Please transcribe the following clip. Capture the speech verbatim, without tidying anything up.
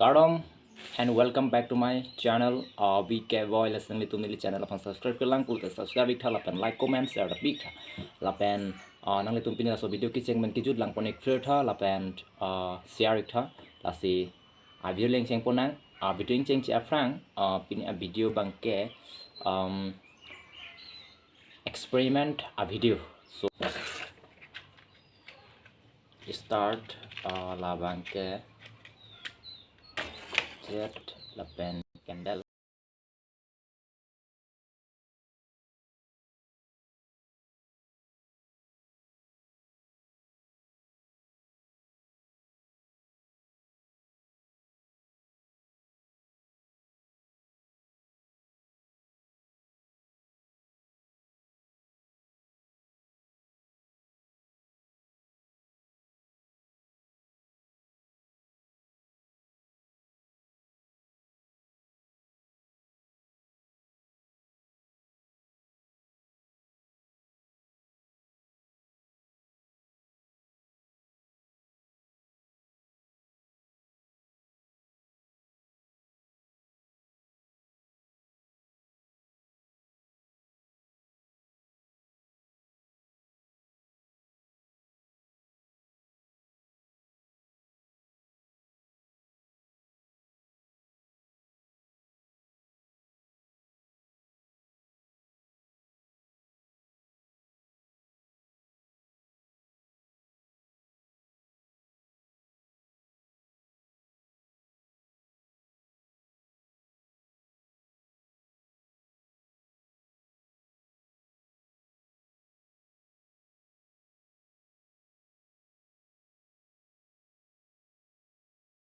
Kardom and welcome back to my channel, uh, V K Boy. Lasi nanglitum neli channel aphan subscribe kelang pulote subscribe iktha lapen like, comment, share ta piktha. Lapen uh, nanglitum pini laso video kecheng pen kejut langpon ik clear tha lapen uh, share iktha. Lasi a video leng chengpon nang, a video ingchengche aphrang, uh, pini a video abangke um, experiment a video. So start uh, labangke jet lapen candle.